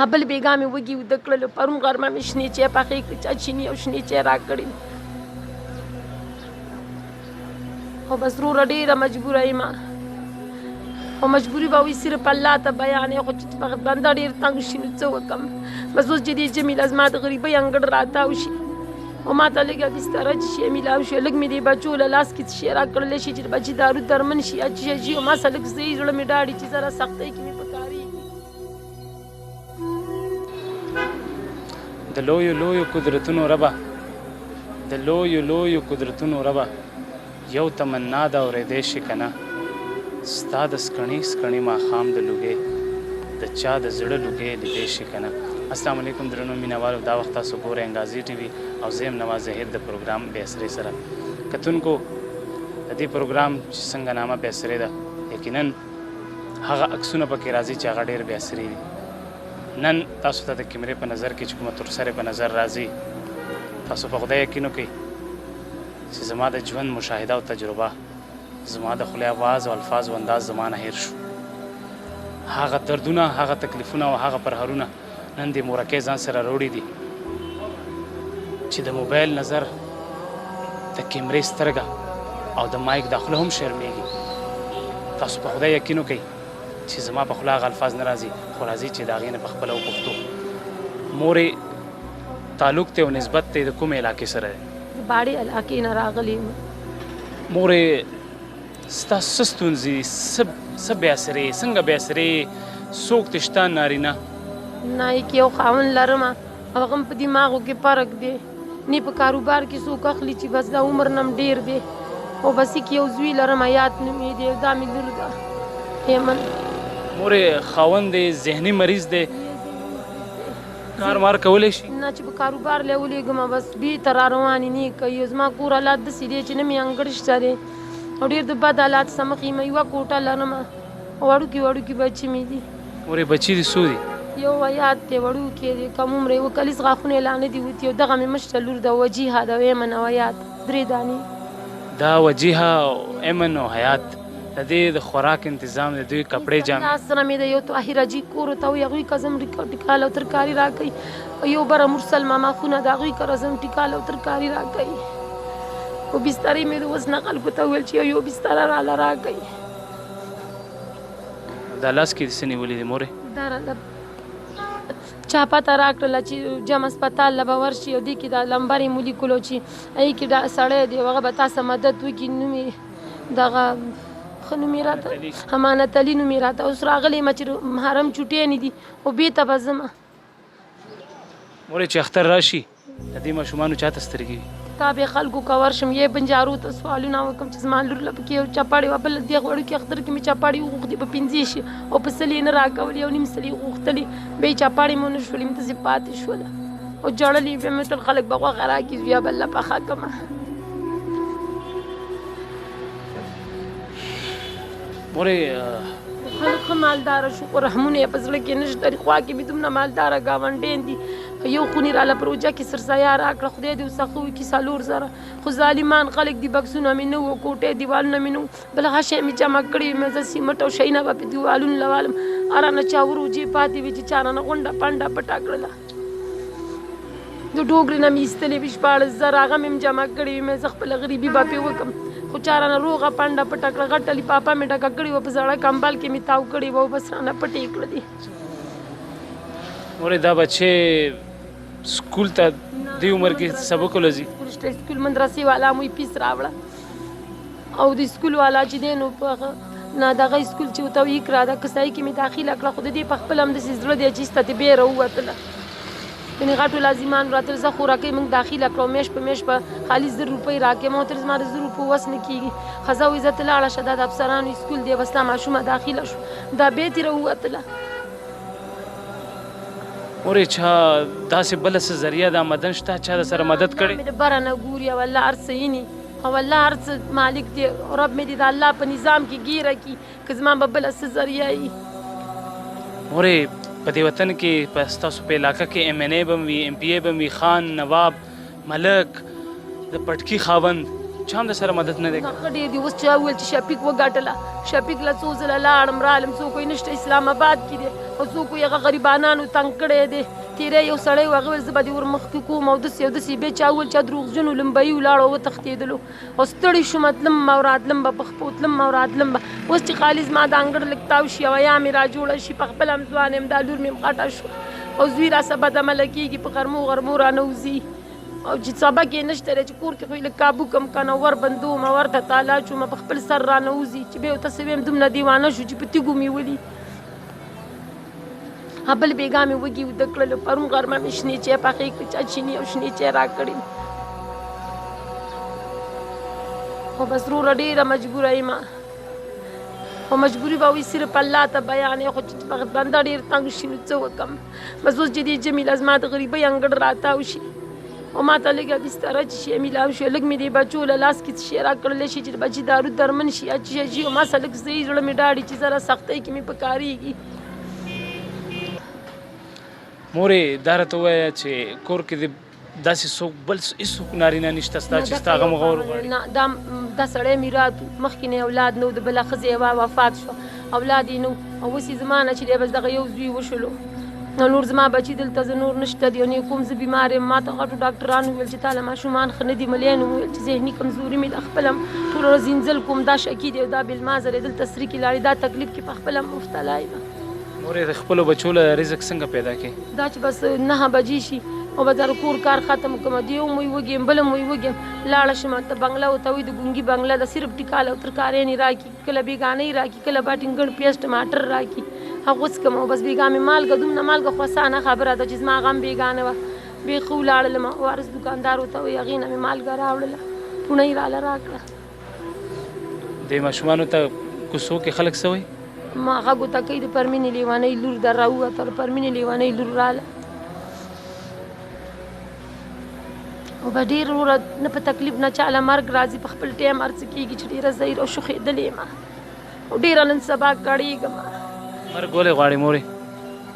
بل بېګا مې وږي ویده کړلو، پرون غرمه مې شنې چای پخې کړې، چا چیني او شنې چای راکړې. خو بس وروره ډېره مجبوره یم، خو مجبوري به وي صرف الله ته بیانې، خو چې بنده ډېر تنګ شي نو څه وکړم. بس اوس چې دې ژمي له زما د غریبۍ انګړ راتاو شي او ما ته لږه بستره چې شی میلاو شي، لږ مې دې بچو له لاس کې څه شی راکړلی شي چې د بچي دارو درمن شي یا څه شي، او ما سره لږ ځای زړه مې ډاډي چې زره سختۍ کې مې پکارېږي. د لویو لویو قدرتونو ربه، د لویو لویو قدرتونو ربه، یو تمنا ده اورېدی شي که نه، ستا د سکڼي سکڼي ماښام د لوګی د چا د زړه لوګی لیدی شي که نه. السلام علیکم درنو مینوالو، دا وخت تاسو ګورئ انګازې ټي وي او زه یم نواز زهیر د پروګرام بې اسرې سره. کتونکو، د دې پروګرام چې څنګه نامه بې اسرې ده، یقینا هغه عکسونه پکې راځي چې هغه ډېر بې اسرې دي. نن تاسو ته د کیمرې په نظر کې چې کومه تورسرې په نظر راځي، تاسو په خدای یقین وکړئ چې زما د ژوند مشاهده او تجربه، زما د خولې اواز او الفاظ او انداز زما نه هېر شو. هغه دردونه، هغه تکلیفونه او هغه پرهرونه نن دې مورکۍ ځان سره راوړي دي چې د موبایل نظر، د کیمرې سترګه او د مایک د خوله هم شرمېږي. تاسو په خدای یقین وکړئ چې زما په خوله هغه الفاظ نه راځي، خو راځي چې د هغې نه په خپله وپوښتو. مورې، تعلق ته او نسبت ته د کومې علاقې سره دی؟ د باړې علاقې نه راغلې یم. مورې، ستا څه ستونزې، څه بې اسرې، څنګه بې اسرې، څوک دې شته نارینه؟ نه، یک یو خاوند لرم، هغه هم په دماغو کې فرق دی، نه په کاروبار کې څوک اخلي چې بس دا عمر نم ډېر دی. او بس یک یو زوی لرم، حیات نومې دی، دا مې لور ده ایمن. مورې، خاوند دی ذهني مریض دی، کار مار کولی شي؟ نه، چې په کاروبار له ولېږم بس بېرته را روانې نه کوي. زما کور حالات داسې دی چې نه مې انګړ شته دی او ډېر د بد حالات سره مخ یم. یوه کوټه لرم او وړوکي وړوکي بچي مې دي. مورې، بچي دې څو دي؟ یو حیات دی، وړوکی دی، کم عمره یې، اووه کلیز غاښونه یې لا نه دي وتي. او دغه مې مشره لور ده، وجیهه ده، ایمن او حیات درې دانې. دا وجیهه او ایمن او حیات، د دې د خوراک انتظام، د دوی کپړې جامې؟ الله سره مې د یو طاهر حاجي کور ته وي، هغوی که زم ټیکال او ترکاري راکوي، او یو بره مرسل ماما خونه د هغوی کره زم ټیکال او ترکاري راکوي. او بسترې مې د اوس نه خلکو ته وویل چې یو بستره راله راکوي. دا لاس کې دې څه نیولي دي مورې؟ دا راله چا پته راکړله چې جم هسپتال له به ورشي، او دې کې دا لمبر یې مو لیکلو چې هغې کې دا سړی دی، هغه به تاسو مدد وکړي. نوم یې دغه ښه نوم یې راته امانت علي نوم یې راته. اوس راغلی یم چې محرم چوټیانې دي او بېرته به ځم. مورې، چې اختر راشي د دې ماشومانو چاته سترګې وي؟ تا به خلکو که ورشم یې بنجارو ته سوالونه وکړم چې زما لور له پکې یو چپړې وه، بله دې وړوکي اختر کې مې چپړې وغوښتې په 5 شي او په سل یې نه راکولې، یو نیم سل یې غوښتلې، بیا یې چپړې مو نه شولې، همداسې پاتې شوله او ژړلې. بیا مې ټول خلک به غوښه راکړي، زویه به الله پخه کړم. مورې، خلک ښه مالداره شو، خو رحمونه یې په زړه کې نشته. خوا کې مې دومره مالداره ګاونډیان دي، یو خونې راله پروژه کې سرسایه راکړه، خدای دې ورڅخه وکړي 4000، خو ظالمان خلک دي، بکسونه مې نه وو، کوټې دیوالونه مې نه وو، بل هغه شی مې جمع کړي وي، زه سیمټ او شیونه به پې دیوالونو له والم، رانه چا وروجې پاتې وي چې چا رانه غونډه پنډه پټه کړله. د ډوګرې نه مې ایستلې وي 16,000، هغه مې هم جمع کړې وي، مې زه خپله غریبي به پې وکړم، خو چا رانه روغه پنډه پټه کړه، غټه لفافه مې ډکه کړې وه، په زړه کمبل کې مې تاو کړې وه او بس رانه پټې کړلې. مورې، دا بچې سکول ته دې عمر کې سبق له ځي؟ سکول شته، سکول مدرسې والا مو یې فیس راوړه، او د سکول والا چې دی نو په هغه نه دغه سکول چې ورته وایي اقرا ده، کسایي کې مې داخله کړه، خو د دې په خپله همداسې زړه دی چې ایسته ترې بېره ووتله، یعنې غټو لازمان راتلل، زه خوراکۍ موږ داخله کړو، میاشت په میاشت به خالي 1000 روپۍ راکړې، ما ورته زما د 1000 روپو وس نه کېږي. ښځه وایي زه ته لاړه شه، دا د افسرانو سکول دی، بس دا ماشومه داخله شو، دا بیا ترې ووتله. مورې، چا داسې بله څه ذریعه د آمدن شته، چا د سره مدد کړې؟ مې د بره نه ګوري او الله هر څه ویني او الله هر څه مالک دی، رب مې دې د الله په نظام کې ګیره کړي که زما به بله څه ذریعه وي. مورې، په دې وطن کې په ستاسو په علاقه کې ایم این ای به هم وي، ایم پي ای به هم وي، خان، نواب، ملک، د پټکي خاوند، چا هم درسره مدد نه دی کړی؟ ښه ډېر دي. اوس چا وویل چې شفیق وګټله، شفیق له څو ځله لاړم رالم، څوک یې نشته، اسلام اباد کې دی او څوک یې هغه غریبانانو تنګ کړی دی. تېری یو سړی و، هغه ویل زه به دې ور مخکې کوم او داسې او داسې. بیا چا وویل چې دروغجن و، لمبایي ولاړ او وتښتېدلو او ستړی شوم، تلم او راتلم به په خپو، تلم او راتلم به. اوس چې خالي زما د انګړ لږ تاو شي او حیا مې را جوړه شي، په خپله هم ځوان یم، دا لور مې هم غټه شوه او زوی راسره بدعمله کېږي، په غرمو غرمو رانه وځي او چې سبق یې نشته دی چې کور کې خو یې لږ کابو کړم که نه، ور بندوم ورته تالا چوم، په خپل سر رانه وځي. چې بیا ورته څه ویم، دومره دیوانه شو چې په تیږو مې ولي. بل بېګا مې وږي وده کړلو، پرون غرمه مې شنې چای پخې کړې، چا چیني او شنې چای راکړې. خو بس وروره ډېره مجبوره یم، خو مجبوري به وي صرف الله ته بیانې، خو چې بنده ډېر تنګ شي نو څه وکړم. بس اوس چې دې ژمي له زما د غریبۍ انګړ راتاو شي او ما ته لږه بستره چې شی میلاو شي، لږ مې دې بچو له لاس کې څه شی راکړلی شي چې د بچي دارو درمن شي یا څه شي، او ما سره لږ صحیح زړه مې ډاډي چې زره سختۍ کې مې پکارېږي. مورې دا راته ووایه چې کور کې دې داسې څوک بل هېڅوک نارینه نشته ستا چې ستا غم غور وغواړي؟ نه، دا سړی میرات و، مخکې نه اولاد نه و، د بله ښځې یې وه وفات شوه، اولاد یې نه و. او اوس یې زما نه چې دی بس دغه یو زوی وشولو، نور زما بچي دلته زه نور نشته دی، نه کوم زه بیمار یم. ما ته غټو ډاکټرانو وویل چې تا له ماشومان ښه نه دي، ملینو وویل چې ذهني کمزوري مې ده، خپله ټوله ورځ انځل کوم، دا شکي دی او دا بلمازه دی، دلته سرکې لاړې، دا تکلیف کې په خپله مبتلا یم. مورې د خپلو بچو له رزق څنګه پیدا کړې؟ دا چې بس 9 بجې شي او به د کور کار ختم کړم، دی یو مې وږي یم، بله مې وږي یم، لاړه شم ته بنګله ورته وایي، د ګونګي بنګله ده، صرف ټیکاله او ترکارۍ راکړي، کله بېګانۍ راکړي، کله باټینګڼ پیاز ټماټر راکړي، هغه وڅکم. او بس بېګا مې مالګه، دومره مالګه خو اسانه خبره ده چې زما غم بېګانه وه، بېخي ولاړلم، وارث دوکاندار ورته وایي، هغې نه مې مالګه راوړله، پوڼۍ راله راکړه. دې ماشومانو ته کوڅو کې خلک څه وایي؟ ما غږ ورته کوي، د پرمینې لیونۍ لور در راووته، د پرمینې لیونۍ لور راله. او به ډېر وروره نه په تکلیف نه چاله مرګ راځي، په خپل ټایم هر څه کېږي چې ډېره زهیر او شوخېدلې یم او ډېره نن سبا کړېږم. مرګ ولې غواړې مورې؟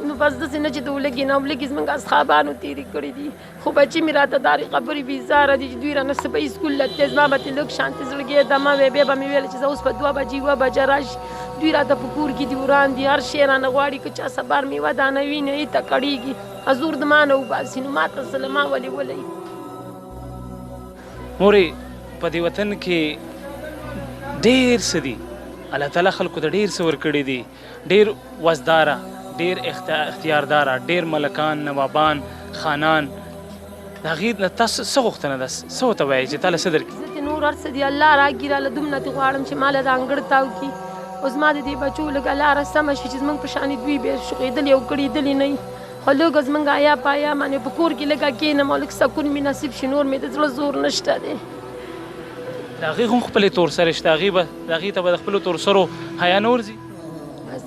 نو بس داسې نه چې د ولږې نه، ولږې زموږ اصحابانو تېرې کړې دي، خو بچي مې راته دارې خبرې بېزاره دي چې دوی رانه څه به سکول له تلې، زما به ترې لږ شانتې زړګی دمه وی، بیا به مې ویل چې زه اوس په 2 بجې 1 بجه راشي، دوی راته په کور کې دي وران دي، هر شی رانه غواړي، که چا سبار میوه دانه وي نو یې ته کړېږي، زور د ما نه وباسي، نو ما ته څه له ما ولې ولئ. مورې په دې وطن کې ډېر څه دي، الله تعالی خلکو ته ډېر څه ورکړي دي، ډېر وزداره، ډېر اختیارداره، ډېر ملکان، نوابان، خانان، د هغې نه تاسو څه غوښتنه ده، څه ورته وایې چې تا له څه درکړي؟ زه ترې نور هر څه دي الله راکړي، راله دومره ترې غواړم چې ما له د انګړ تاو کړي او زما د دې بچو لږه لاره سمه شي چې زموږ په شانې دوی بیا شوخېدلي او کړېدلي نه وي، خو لږ زموږ حیا په حیا باندې په کور کې لږه کښېنم او لږ سکون مې نصیب شي، نور مې د زړه زور نشته دی. د هغې هم خپلې تورسرې شته، هغې ته به د خپلو تورسرو حیا نه ورځي؟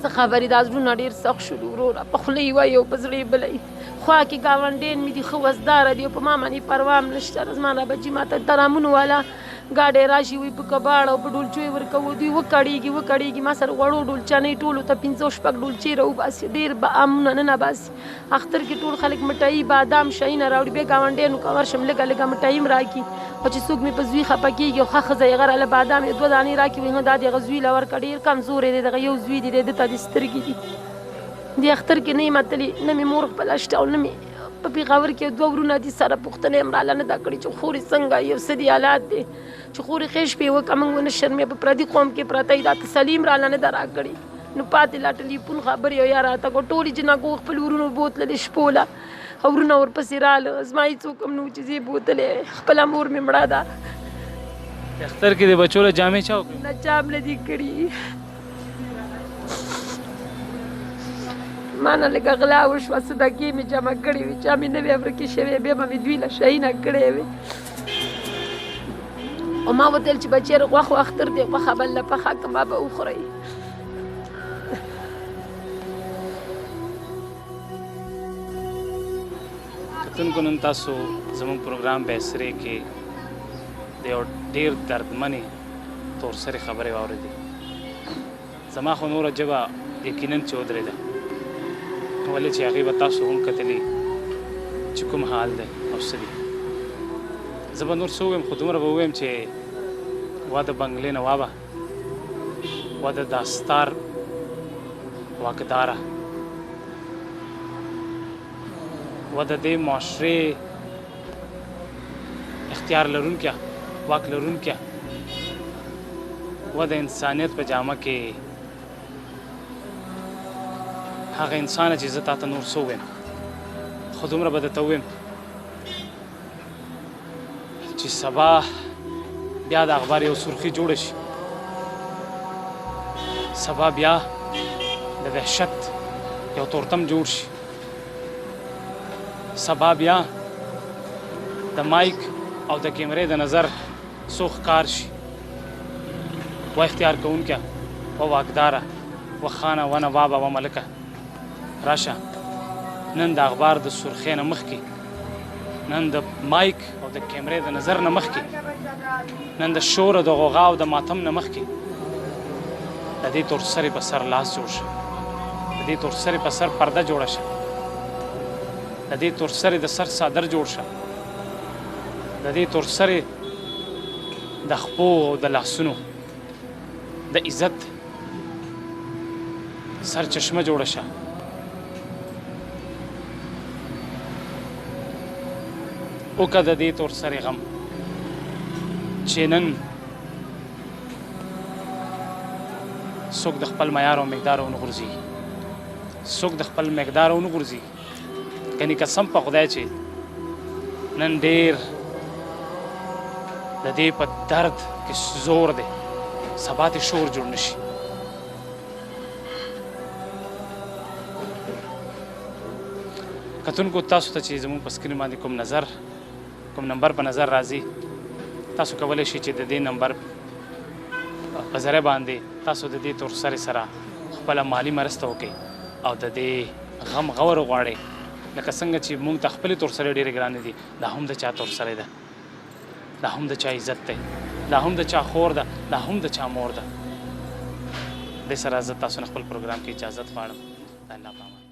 څه خبرې، دا زړونه ډېر سخت شول وروره، په خوله یې وایي او په زړه یې بله وي. خوا کې ګاونډیان مې دي، ښه وزداره دي او په ما باندې پروا هم نشته. زما دا بچي ما ته ترامونو والا ګاډی راشي وایي په کباړ او په ډولچو یې ورکوو، دوی وکړېږي وکړېږي، ما سره غوړو ډولچه نه ټولو ته 5 او 6 ډولچې راوباسي، ډېر به امونه نه باسي. اختر کې ټول خلک مټایي بادام شیونه راوړي، بیا ګاونډیانو که ورشم لږه لږه مټایي هم راکړي، او چې څوک مې په زوی خفه کېږي او ښه ښځه یې هغه راله بادام یې 2 دانې راکړي، وایي دا دې هغه زوی له ورکړه، ډېر کمزوری دی، دغه یو زوی دی، ده ته دې سترګې دي. دې اختر کې نه یم تللې، نه مې مور خپله شته او نه مې په پېښور کې 2 ورونه دي، سره پوښتنه یې هم راله نه ده کړې چې خورې څنګه یو څه دي حالات دی، چې خورې ښې شپې وکړه، موږ ونه شرمې، په پردي قوم کې پرته یې دا تسلي هم راله نه ده راکړې. نو پاتې لا ټلیفون خبرې او یا راته کو ټولې جنکو خپل ورونو بوتللې شپو له، او ورونه ورپسې راله، زما هېڅوک هم نه و چې زه یې بوتلې، خپله مور مې مړه ده. اختر کې د بچو له جامې چا وکړې؟ نه، چا هم نه دي کړي. ما نه لږه غلا وشوه، صدقې مې جمع کړې وې، چا مې نه وې ورکې شوې، بیا به مې دوی له شیونه کړې وې. او ما ورته ویل چې بچیه غوښه اختر دی، غوښه به له پخه کړم، ما به وخورئ. کتونکو نن تاسو زموږ پروګرام بهسرې کې د یو ډېر دردمنې تورسرې خبرې واورېدې. زما خو نوره ژبه یقینا چې ودرېده، ولې چې هغې به تاسو هم کتلي چې کوم حال دی او څه دي. زه به نور څه ووایم، خو دومره به ووایم چې و د بنګلې نوابه، و د داستار واکداره، و د دې معاشرې اختیار لرونکیا، واک لرونکیا، و د انسانیت په جامه کې هغه انسان چې زه تاته نور څه ووایم، خو دومره به درته ووایم چې سبا بیا د اخبار یو سرخي جوړه شي، سبا بیا د وحشت یو تورتم جوړ شي، سبا بیا د مایک او د کیمرې د نظر څو ښکار شي. و اختیار کوونکیا، و واکداره، و خانه، و نوابه، و ملکه، راشه نن د اخبار د سرخې نه مخکې، نن د مایک او د کیمرې د نظر نه مخکې، نن د شور او د غوغا او د ماتم نه مخکې د دې تور سرې په سر لاس جوړ شه، د دې تور سرې په سر پرده جوړه شه، د دې تور سرې د سر څادر جوړ شه، د دې تور سرې د خپو او د لاسونو د عزت سرچشمه جوړه شه. وکړه د دې تور سرې غم چې نن څوک د خپل معیار او مقدار ونه غورځېږي، څوک د خپل مقدار ونه غورځېږي. کني قسم په خدای چې نن ډېر د دې په درد کې زور دی، سبا ته شور جوړ نه شي. کتونکو تاسو ته چې زموږ په سکرین باندې کوم نظر، کوم نمبر په نظر راځي، تاسو کولی شئ چې د دې نمبر په ذریعه باندې تاسو د دې تور سرې سره خپله مالي مرسته وکړئ او د دې غم غور وغواړئ. لکه څنګه چې موږ ته خپلې تور سرې ډېرې ګرانې دي، دا هم د چا تور سرې ده، دا هم د چا عزت دی، دا هم د چا خور ده، دا هم د چا مور ده. دې سره زه تاسو نه خپل پروګرام کې اجازت غواړم. د الله په امان.